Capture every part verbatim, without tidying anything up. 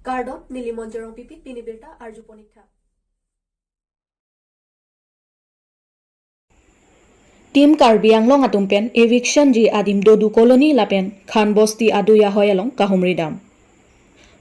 Kardom, neli Monjorong Pipi, pini birta arju ponik tha. Team Karbi Anglong atum pen eviction ji adim Dodu Colony lapen Khan Bosti adui ahoi along kahumri dam.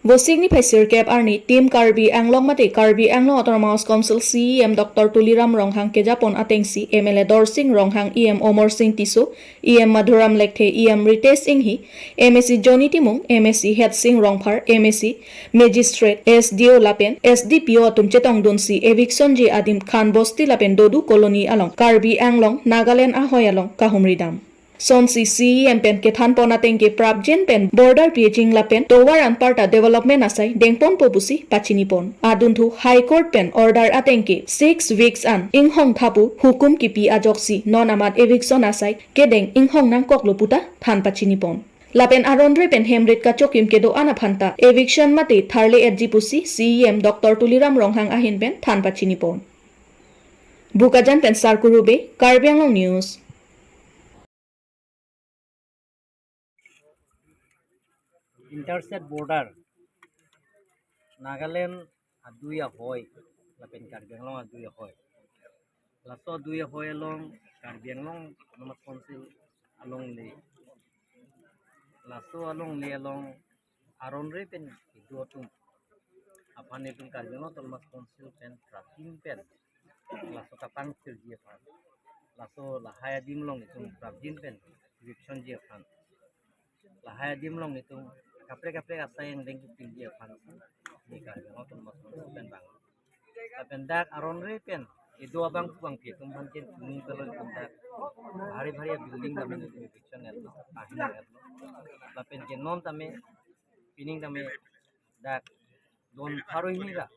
Vosik niphai sirkep arni Team Karbi Anglong mate Karbi Anglong Autonomous Council C E M Doctor Tuliram Ronghang kejapon atengsi M L A Dorsing Ronghang, E M Omor Sing Tisso, E M Madhuram Lekthe, E M Ritesh Enghi, M A C Johnny Timung, M A C Hetsing Rongphar, M A C Magistrate, S D O lapen S D P O atum chetongdunsi eviction ji adim Khan Bosti lapen Dodu Colony along Karbi Anglong, Nagaland ahoi along kahumri dam. Sonsi C E M pen kethanpon atengke prapjin pen border pejing lapen tovar anparta development asai dengponpo pusi pachinipon. Adunthu High Court pen order atengke six weeks an inghong tha pu hukum kipi ajoksi non amat eviction asai kedeng inghong nangkoklo puta than pachinipon. Lapen aron re pen hemrit kachokim kedo-an aphanta eviction mate tharle-etji pusi C E M Doctor Tuliram Ronghang ahin pen than pachinipon. Bokajan pen Sarkuru Bey, Karbi Anglong News. Interstate border, Nagaland adui ahoi lapen Karbi Anglong adui ahoi. Laso adui ahoi along Karbi Anglong Autonomous Council alongle, laso alongle along aron re pen kedo atum aphan itum Karbi Anglong Autonomous Council pen prapjin pen laso kapangthirji aphan, laso lahai adim along itum prapjin pen eviction ji aphan, lahai adim along itum kaprek kaprek asai angdeng kipilji aphan, ne Karbi Anglong Autonomous Council pen bang. Lapen dak aron re pen kedo abang abangpi atum aphan ken kuning kalon itum dak bhari bhari building tame itum eviction etlo, ahin etlo. Lapen ke non tame, pining tame dak don pharo hini ra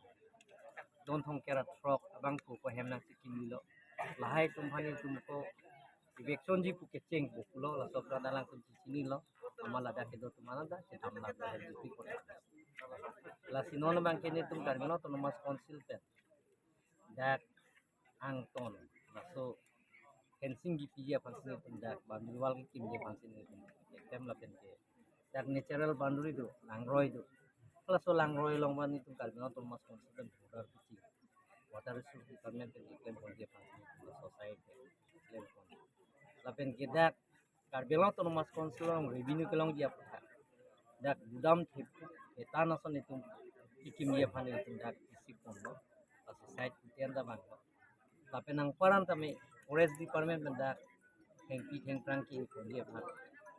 don thomkep ra throk abang ko ko hem nangchikim lo. Lahai atum aphan itum ko eviction ji pu kecheng pu pulo, laso apran alangtum chinilo. Amat ladak kedo atum aphan dak kedam lak dak D P kota. Lasi non abangke netum Karbi Anglong Autonomous Council pen dak angton, laso fencing kipiji aphan si netum, dak boundary wall kekimji aphan si netum, etem lapen ke dak natural boundary do, langroi do. Laso langroi along abang netum Karbi Anglong Autonomous Council pen border kisi, Water Resource Department pen keklem ponji aphan si netum, laso side pen keklem pon. Lapen ke dak Karbi Anglong Autonomous Council along revenue kelongji aphan dak gudam thep etan ason itum kekimji aphan itum dak isi ponlo. Laso side pen ta bang. Lapen anparta tame Forest Department pen dak thengpi thengphrang ke ponji aphan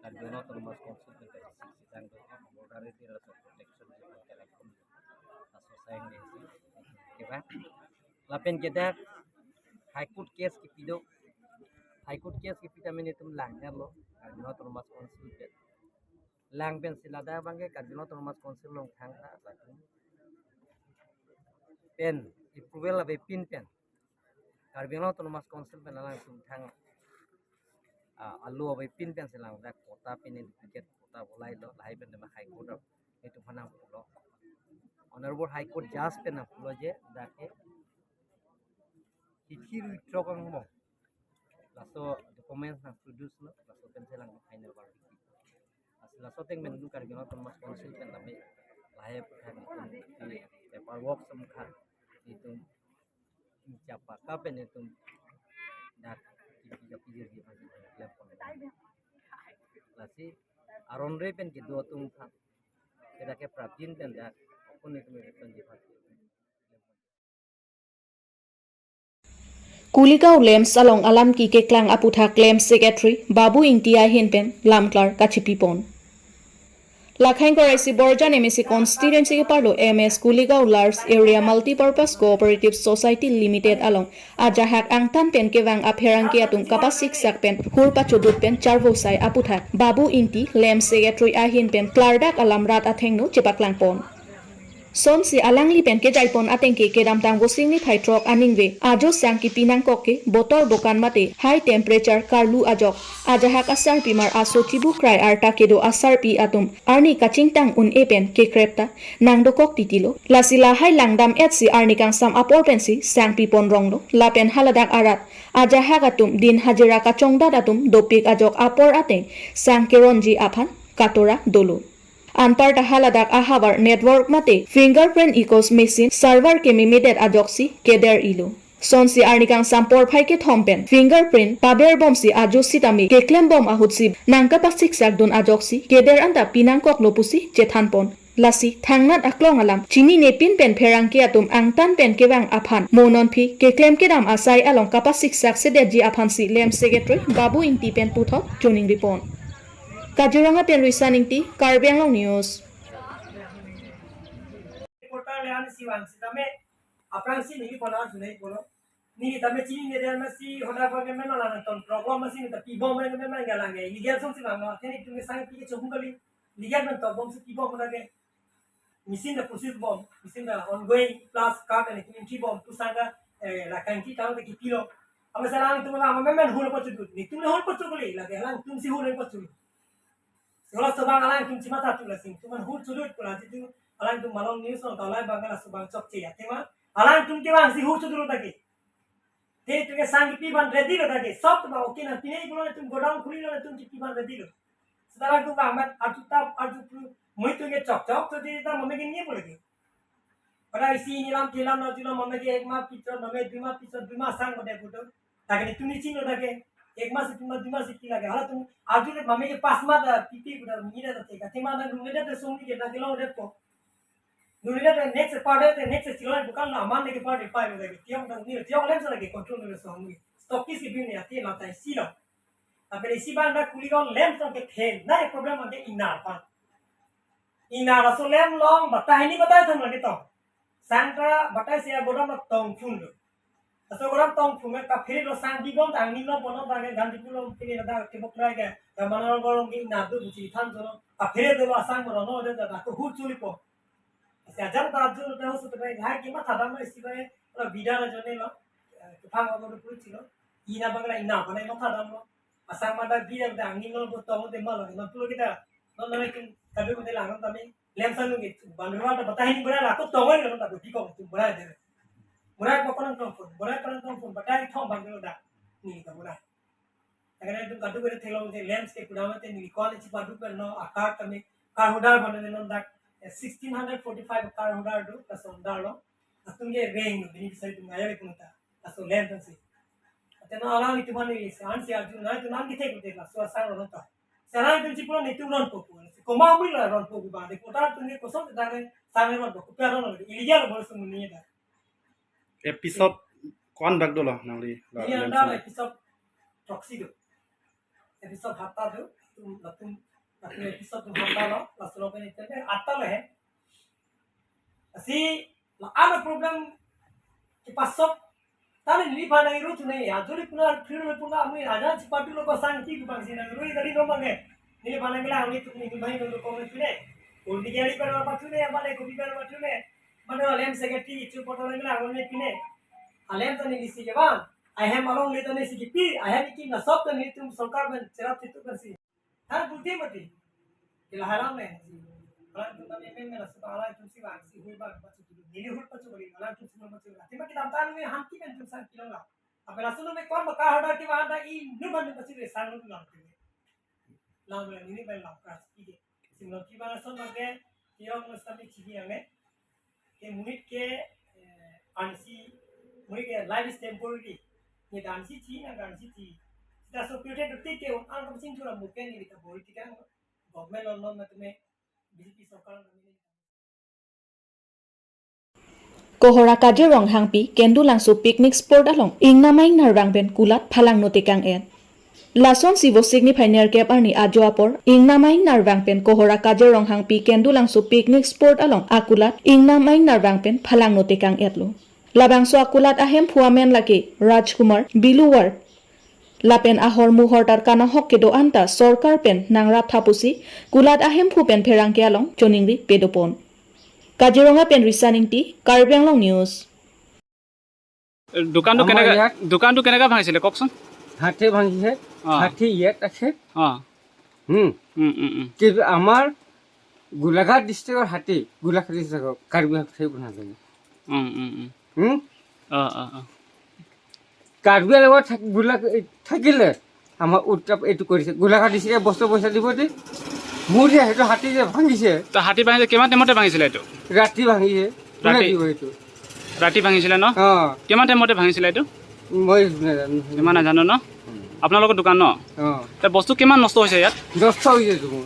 Karbi Anglong Autonomous Council pen dak isi sitang do, border area laso protection laso side pen si. Oke, bang. Lapen ke dak High Court case kipi do. High Court case kipi tame netum lang etlo Karbi Anglong Autonomous Council pen. Lang pensi ladak abangke Karbi Anglong Autonomous Council along thangta latum pen approval avepin pen, Karbi Anglong Autonomous Council pen alangtum thang, ah, alo avepin pensi lang dak kota pen duplicate kota bolai lo, lahai pen dema High Court of netum aphan nangpulo. Honorable High Court Judge pen nangpulo je dak ke hithi rui throk angbong laso documents nangproduce lo, laso pensi lang final verdict. Laso ateng pen itum Karbi Anglong Autonomous Council pen tame lahai aphuthak itum paperwork sum kha itum chapa ka pen itum dak kipi kapi jirji aphan itum klem pon. Lasi aron re pen kedo atum aphan ke dak ke prapjin pen dak akun itum itum ji aphan. Kuligaon LAMPS along alam keklang aphuthak LAMPS Secretary Babu Ingti ahin pen lamklar kachipipon. Lakhang Koraisi Borjan M A C constituency keparlo M S Kuligaon Lars Area Multipurpose Cooperative Society Limited along ajahak angtan pen kevang apherangke atum kapasiksak pen hur pachodut pen charvosai aphuthak Babu Ingti, LAMPS Secretary ahin pen klardak alam rat athengno chepaklangpon. Sonsi alangli pen kejaipon atengke kedamtang Vosik niphai throk aningve ajo sang kipi nangkok ke botor bokan mate high temperature karlu ajok ajahak asarpimar aso chibu krai arta kedo asarpi atum arni kachingtang un-e pen kekrep ta nangdokok titilo. Lasi lahai langdam-etsi arni kangsam apor pensi sang pipon ronglo. Lapen haladak arat ajahak atum din hajira kachongdat atum dopik ajok apor ateng sang keronji aphan katora dolo. Anparta haladak ahavar network mate fingerprint echo machine server kememedet ajoksi keder-ilo. Sonsi arni kangsam porphai kethom pen fingerprint paberbomsi ajo sitame keklembom ahutsi nangkapasiksakdun ajoksi keder anta pinangkoklo pusi chethanpon. Lasi thangnat aklong alam chininepin pen pherangke atum angtan pen kevang aphan mo nonphi keklem kedam asai along kapasiksaksedetji aphansi LAMPS Secretary Babu Ingti pen puthot choningripon. Kaziranga pen Risan Ingti, Karbi Anglong News. Reporter le an siwan sitame, aphrangsi neli pona junai polo. Neli tame chini ne dia masi hoda bage men ala ton problem masi ne ta pibom men men galang. Illegal song si bang no. Teni tung sang pi ke chobung kali. Illegal men to bom si pibom na ke. Machine da process bom, machine da ongoing plus card and entry bom, pusanga, eh, la kangki tang da kipilo. Ama sarang tung la men men hul pachudut. Netum le hul pachukuli, lake alangtum si hul pachukuli. Solo sobang alangtum chimatha tu la sing. Tuman hul chudut pula jitu alangtum Malong News along taulai bang la sobang chokche ya. Tema alangtum kevang si hul chudut lagi. Te tuke sang kipi ban ready lo lagi. Sob tuma okay na pine pulo tum godown khuli lo tum kipi ban ready lo. Sekarang tu bang mat atu tap atu tu mui tuke chok chok tu di ta mame ke ni pula ke. Pada isi ni lam kilam na jula mame ke ek ma pichot mame dui ma pichot dui ma sang pada kutu. Lake netum ni chini lake, ek mas, dui mas, dui mas iti lake. Hala tum, arju le mame ke pas ma da, pipi kuda, mira da te, kati ma da, nung le da te song ni ke, da ke long de po. Nung le da te next part de, next chilo, bukan la man de ke part de, pa de ke, tiang da ni, tiang lem sa lake, control le song ni. Stock kisi bin ya, te la tai si lo. Tapi isi ban da kuli kong lem sa ke then, na problem ke inar pa. Inar aso lem long, batai ni batai tham lake to. Sangkra batai se godown tong phun lo. Aso godown tong phun me kaphere lo sang di bom tang ni lo bono bang ke gandi pulo pini na da ke bokrai ke. Kamana lo gorong ke na du buci than jono. Kaphere do lo asang bono no de da ko hu chuli po. Ase ajar ta ju ta hu su ta hai ki matha dam isi ba lo bida na jone lo. Ke phang lo pu chilo. Ina bang la ina bang matha dam lo. Asang mata bida da ni lo bo tong de ma lo. Na pulo kita. No na kin kadu de la no tami. Lem sang nung itu, bandura ada batah ini berai lah, aku tong aja nonton tapi kong itu berai deh. Berai apa kono tong phun, berai kono tong phun, batah ini tong bandura dah. Ni ka berai. Agar itu kadu berai thelong je lem ke kuda mate ni kuali si padu pen no akar kami kar hodar bandura non dak sixteen hundred forty-five kar hodar do, ta sondar lo. Atum ke reng no, bini bisa itu ngaya le kunta. Aso lem tang si. Ate na alang itu mani san si arju na itu nan kithek kithek la so asang ron ta. Sarang itu si pulo ni itu ron popo. Koma mui la ron popo ba de kota tu ni kosong ta ne sang ron popo. Pia ron illegal bol sumuni ta. Episode kon bak dolo nangli la Ini lem anda sana. Episode proxy do. Episode hatta do. Tum latum latum episode tum hatta lo. La solo pen itu hatta lo he. Asi la ano problem kepasok tali neli bana iru tu nai ya juli puna free lo puna ami aja si padu lo kosang ti bang si nang rui kali no mange neli bana gela ami tu neli bana lo kong tu ne. Uldi kali pada apa tu ne, apa le kopi pada apa tu ne. Mana lem secretary itu poto lagi lah orang ni pine. Alem tani lisi ke bang. Ahem along le tani si kipi, ahem iki na sob tani tum sorkar ben serap itu kan si. Har buti mati. Kila haram ne. Alang tum kami men mena suka alang tum si bang si hui bang pacu tu. Nili hui pacu bagi alang tum si pacu. Tima kita tahu ni ham ki men tum sang kilang lah. Apa langsung tum kon bakar ada ki ada i nu ban pacu le sang lu lang tu. Lang le nili ban lang kras ki de. Sing lo ki bang son bagi ki ong sami chigi ange. Ke monit ke, eh, ansi, monit ke life is temporary. Ye ansi chi na ansi chi. Sita so pute dukti ke un ang kam sing chura muken ni kita bori tika government lo non matume B J P sorkar lo matume. Kohora Kajirong Hangpi Kendulangso picnic spot along ingnam aingnar vang pen kulat phalangno tekang et. Lason si Vosik niphai nerkep arni ajo apor ingnam aingnar vang pen Kohora Kajirong Hangpi Kendulangso picnic spot along akulat ingnam aingnar vang pen phalangno tekang etlo. Labangso akulat ahemphu amen lake Rajkumar Biluwar. Lapen ahormu hortar kanahok kedo anta sorkar pen nangrap tha pusi kulat ahemphu pen pherangke along choningri pedopon. Kaziranga pen Risan Ingti, Karbi Anglong News. দোকানটো আমাৰ কেনেকা ইয়াত দোকানটো কেনেকা ভাঙিছিলে কওকচোন। হাতী ভাঙিছে। অ। হাতী ইয়াত আছে। অ। হুম। উম, উম, উম। কিন্তু আমাৰ গোলাঘাট ডিষ্ট্ৰিক্টৰ হাতী গোলাঘাট ডিষ্ট্ৰিক্টৰ কাৰ্বি হাতী নাজানে। উম, উম, উম। হুম। অ, অ, অ। কাৰ্বি লগত থাক- গোলাঘাট থাকিলে আমাৰ উত্তাপ এইটো কৰিছে। গোলাঘাট ডিষ্ট্ৰিক্টে বস্তু পইচা দিব দেই। মোৰ যে সেইটো হাতী যে ভাঙিছে। তো হাতী ভাঙিছে, কিমান টাইমতে ভাঙিছিলে এইটো? ৰাতি ভাঙিছে। কোনে ৰাতি? দিব এইটো? ৰাতি ভাঙিছিলে ন? অ। কিমান টাইমতে ভাঙিছিলে এইটো? মই নাজানো। ইমান নাজানো ন? আপোনালোকৰ দোকান ন? অ। তে বস্তু কিমান নষ্ট হৈছে ইয়াত? নষ্ট হৈছে এইটো মোৰ।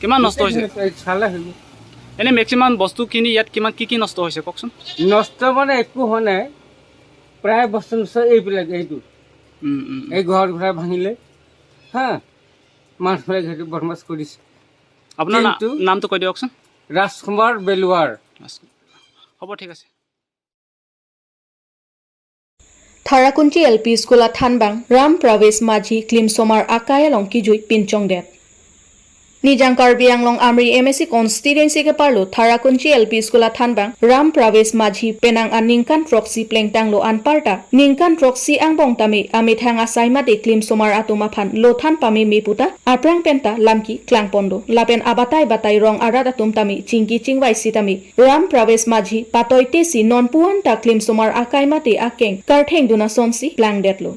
কিমান নষ্ট হৈছে? এই চালে হ'ব। এনে মেক্সিমাম বস্তুখিনি ইয়াত কিমান, কি কি নষ্ট হৈছে কওকচোন? নষ্ট মানে একো হোৱা নাই। প্ৰায় বস্তু নষ্ট এইবিলাক, এইটো। উম, উম, উম। এই ঘৰ ঘৰ ভাঙিলে। হা? মানুহবিলাক সেইটো বদমাছ কৰিছে। আপোনাৰ না-, কিন্তু নামটো কৈ দিয়কচোন। ৰাজকুমাৰ বেলুৱাৰ। ৰাজ-, হ'ব, ঠিক আছে। Tharakunchi L P School athanbang Ram Pravesh Majhi klimsomar akai along kijui pinchongdet. Nijang Karbi Anglong Amri M A C constituency keparlo Tharakunchi L P School athanbang Ram Pravesh Majhi penang aningkan throksi plengtanglo anparta ningkan throksi angbong tame amethang asai mate klimsomar atum aphan lothan pameme puta aphrang penta lamki klangponlo. Lapen abatai batai rong arat atum tame chingki chingvai sitame Ram Pravesh Majhi patoite si non puan ta klimsomar akai mate akeng kartheng dun asonsi plangdetlo.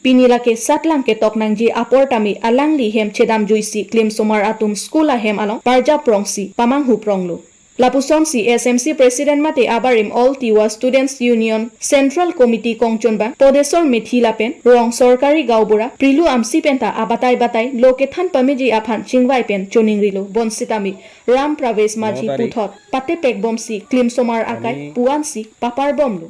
Pini lake satlang ketok nangji apor tame alangli hem chedamjuisi klimsomar atum school ahem along parjap prongsi pamanghu pronglo. Lapusonsi S M C President mate abarim All Tiwa Students Union Central Committee kongchunbang Podesor Methi lapen rong sorkari gaonbura Prilu Amsi penta abatai batai lo kethan pameji aphan chingvai pen choningrilo bonsitame Ram Pravesh Majhi puthot patepek bomsi klimsomar akai puansi papar bomlo.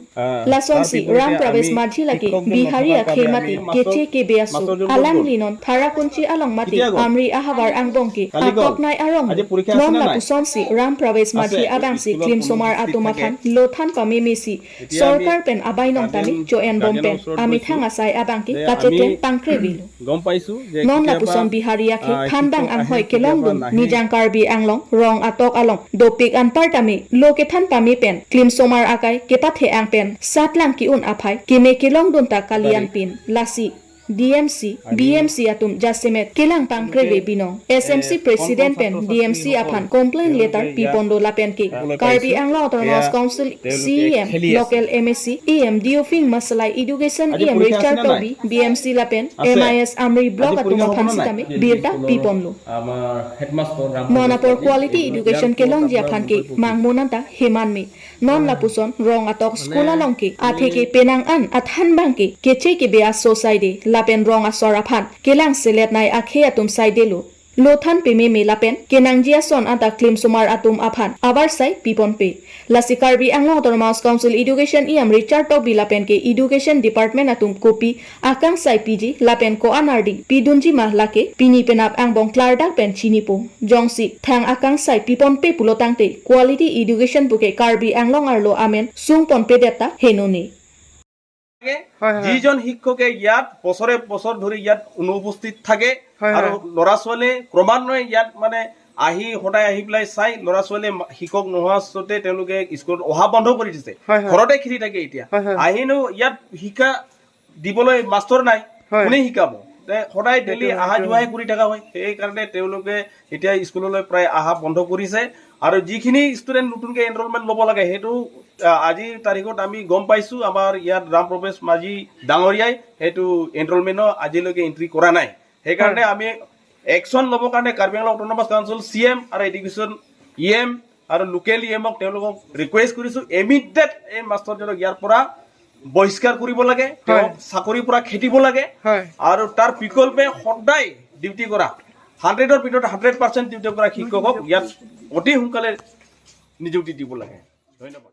Lasonsi Ram Pravesh Majhi lake Bihari akhei mate keche kebe aso alangli non Tharakunchi along mate Amri ahavar angbong ke atok nai arong. Non lapusonsi Ram Pravesh Majhi abangsi klimsomar atum aphan lothan pamemesi sorkar pen abainong tame cho-en bom pen amethang asai abangke kacheklem pangkrevelo. গম পাইছো যে non lapuson Bihari akhei thanbang anghoi kelongdun Nijang Karbi Anglong rong atok along dopik anpar tame lo kethan pame pen klimsomar akai kepathe-ang pen satlang ki-un aphai keme kelongdun ta kalian pin lasi D M C, B M C atum jasemet kelang pangkreve binong. S M C President pen D M C aphan complaint letter piponlo lapen ke Karbi Anglong Autonomous Council C E M, local M A C, E M Diofing Masalai, Education E M Richard Tokbi, B M C lapen M I S Amri Block atum aphan sitame birta piponlo. Non apor quality education kelongji aphan ke mangmunanta heman me. Non lapuson rong atok school along ke athe ke penang an athanbang ke keche kebe aso saide lapen rong asor aphan kelang selet nai akhei atum saidelo. Lothan pememe lapen kenangji ason anta klimsomar atum aphan avarsai piponpe. Lasi Karbi Anglong Autonomous Council Education E M Richard Tokbi lapen ke Education Department atum kopi akangsai piji lapen ko-an ardi pidunji ma lake pini penap angbong klardak pen chinipo. Jongsi thang akangsai piponpe pulotangte quality education puke Karbi Anglong arlo amen sungponpedet ta henone. হয়, হয়। যিজন শিক্ষকে ইয়াত বছৰে বছৰ ধৰি ইয়াত অনুপস্থিত থাকে হয়, আৰু হয়। ল'ৰা ছোৱালীয়ে ক্ৰমান্বয়ে ইয়াত মানে আহি সদায় আহি পেলাই চাই ল'ৰা ছোৱালীয়ে মা-, শিক্ষক নোহোৱা স্বত্তে তেওঁলোকে স্কুলত অহা বন্ধ কৰি দিছে। হয়, হয়। ঘৰতে খেলি থাকে এতিয়া। হয়, হয়। আহিনো ইয়াত শিক্ষা দিবলৈ মাষ্টৰ নাই, হয়। কোনে শিকাব? তে সদায় সেইটো ডেইলি হয়, অহা সেইটো যোৱাহে হয়। কৰি থকা হয়। সেইকাৰণে তেওঁলোকে এতিয়া স্কুললৈ প্ৰায় অহা বন্ধ কৰিছে। আৰু যিখিনি ষ্টুডেণ্ট নতুনকৈ এনৰলমেণ্ট ল'ব লাগে, সেইটো, আ, আজিৰ তাৰিখত আমি গম পাইছোঁ, আমাৰ ইয়াত ৰাম প্ৰৱেশ মাঝি ডাঙৰীয়াই সেইটো এনৰলমেণ্টৰ আজিলৈকে এণ্ট্ৰি কৰা নাই। সেইকাৰণে হয়। আমি একশ্যন ল'বৰ কাৰণে Karbi Anglong autonomous council C M আৰু এডুকেশ্যন ই এম আৰু লোকেল ই এমক তেওঁলোকক ৰিকুৱেষ্ট কৰিছোঁ, ইমিডিয়েট এই মাষ্টৰজনক ইয়াৰ পৰা বহিষ্কাৰ কৰিব লাগে, তেওঁক হয়। চাকৰিৰ পৰা খেদিব লাগে। হয়। আৰু তাৰ বিকল্পে সদায় ডিউটি কৰা, হাণ্ড্ৰেডৰ ভিতৰত হাণ্ড্ৰেড পাৰ্চেণ্ট ডিউটি কৰা শিক্ষকক ইয়াত অতি সোনকালে নিযুক্তি দিব লাগে। ধন্যবাদ।